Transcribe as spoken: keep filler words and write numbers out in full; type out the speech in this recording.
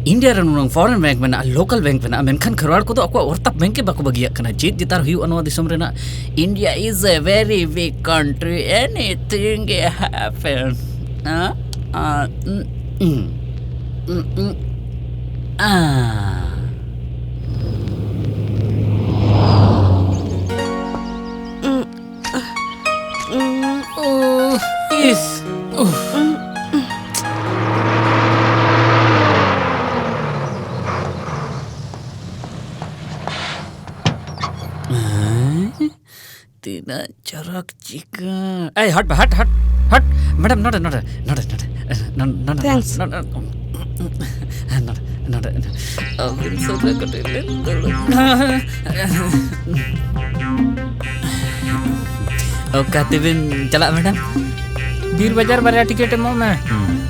India ᱨᱮ ᱱᱩᱱᱟᱹᱝ foreign bank ᱢᱮᱱᱟᱜᱼᱟ, local bank ᱢᱮᱱᱟᱜᱼᱟ, ᱢᱮᱱᱠᱷᱟᱱ ᱠᱷᱮᱨᱣᱟᱲ ᱠᱚᱫᱚ ᱟᱠᱚᱣᱟᱜ ᱚᱨᱛᱟᱯ ᱵᱮᱝᱠ ᱜᱮ ᱵᱟᱠᱚ ᱵᱟᱹᱜᱤᱭᱟᱜ ᱠᱟᱱᱟ᱾ ᱪᱮᱫ ᱡᱮ ᱛᱟᱨ ᱦᱩᱭᱩᱜᱼᱟ ᱱᱚᱣᱟ ᱫᱤᱥᱚᱢ ᱨᱮᱱᱟᱜ? India is a very big country, anything happen. ᱦᱮᱸ? ᱟᱨ, ᱩᱸ, ᱩᱸ, ᱩᱸ, ᱩᱸ, ᱟᱸ᱾ ᱩᱸ, ᱩᱸ, ᱩᱸ, ᱤᱥ, ᱩᱦ᱾ ᱦᱮᱸ? ᱛᱤᱱᱟᱹᱜ ᱪᱚᱨᱚᱠ ᱪᱤᱠᱟᱹᱲ᱾ ᱮᱭ, ᱦᱟᱴ ᱵᱟ, ᱦᱟᱴ, ᱦᱟᱴ, ᱦᱟᱴ᱾ ᱢᱮᱰᱟᱢ, ᱱᱚᱰᱮ, ᱱᱚᱰᱮ, ᱱᱚᱰᱮ, ᱱᱚᱰᱮ, ᱱᱚᱰᱮ, ᱱᱚᱰᱮ, ᱱᱚᱰᱮ, Thanks. ᱱᱚᱰᱮ, ᱱᱚᱰᱮ, ᱱᱚᱰᱮ, ᱱᱚᱰᱮ᱾ ᱟᱹᱵᱤᱱ ᱥᱩᱨ ᱨᱮ ᱠᱟᱹᱴᱤᱡ ᱞᱤᱧ ᱫᱩᱲᱩᱵ᱾ ᱚᱠᱟ ᱛᱮᱵᱤᱱ ᱪᱟᱞᱟᱜ, ᱢᱮᱰᱟᱢ? ᱵᱤᱨ ᱵᱟᱡᱟᱨ ᱵᱟᱨᱭᱟ ᱴᱤᱠᱤᱴ ᱮᱢᱚᱜ ᱢᱮ᱾ ᱦᱩᱸ᱾